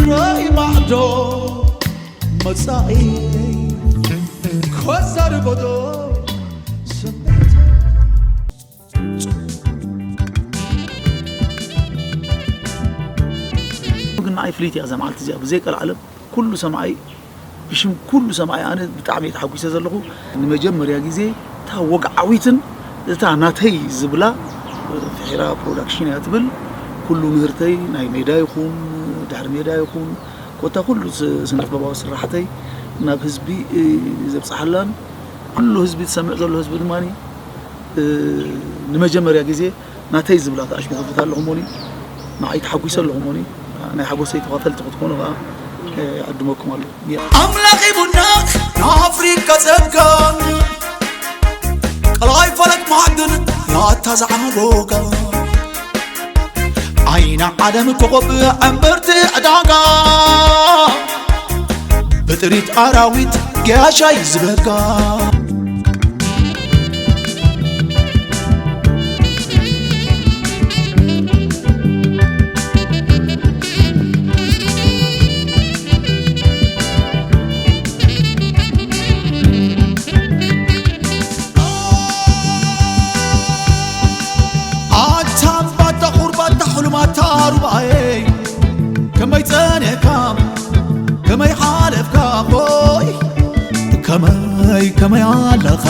ራእይ ማዕዶ መጻኢ ከዛርበዶ ስምዒት ግን ንዓይ ፍልይቲ እያ እዛ መዓልቲ እዚኣ። ብዘይ ቀልዓለም ኩሉ ሰማዓይ፣ ብሽም ኩሉ ሰማዓይ ኣነ ብጣዕሚ እየ ተሓጒሰ ዘለኹ። ንመጀመርያ ግዜ እታ ወግዓዊትን እታ ናተይ ዝብላ ፍሒራ ፕሮዳክሽን እያ ትብል። ኩሉ ምህርተይ ናይ ሜዳ ይኹን ድሕሪ ሜዳ ይኹን ኮታ ኩሉ ስ-፣ ስነ ጥበባዊ ስራሕተይ ናብ ህዝቢ፣ እ፣ ዘብጽሓላን ኩሉ ህዝቢ ዝሰምዕ ዘሎ ህዝቢ ድማ፣ እ፣ ንመጀመርያ ግዜ ናተይ ዝብላ ከኣ ሽሙ ከፍት ኣለኹም ሞኒ ንዓይ ተሓጒሰ ኣለኹም ሞኒ ናይ ሓጎሰይ ተኻፈልቲ ክትኮኑ ከኣ፣ እ፣ ይዕድመኩም ኣለኹ። ኣምላኽ ይቡና ንኣፍሪቃ ጸጋ ቀላይ ፈለግ ማዕድን ያታ ዝዓጎጋ ኣይና ዓለም ኮኸብ ዕምብርቲ ዕዳጋ ብጥሪት ኣራዊት ገያሻይ ዝበጋ ኣታ እምባታ ቁርባታ ሕሉማታ ሩባኤ ከመይ ጸኒሕካ ከመይ ሓለፍካ ሆይ ከመይ ከመይ ኣለኻ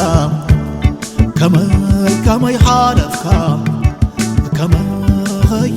ከመይ ከመይ ሓለፍካ ከመይ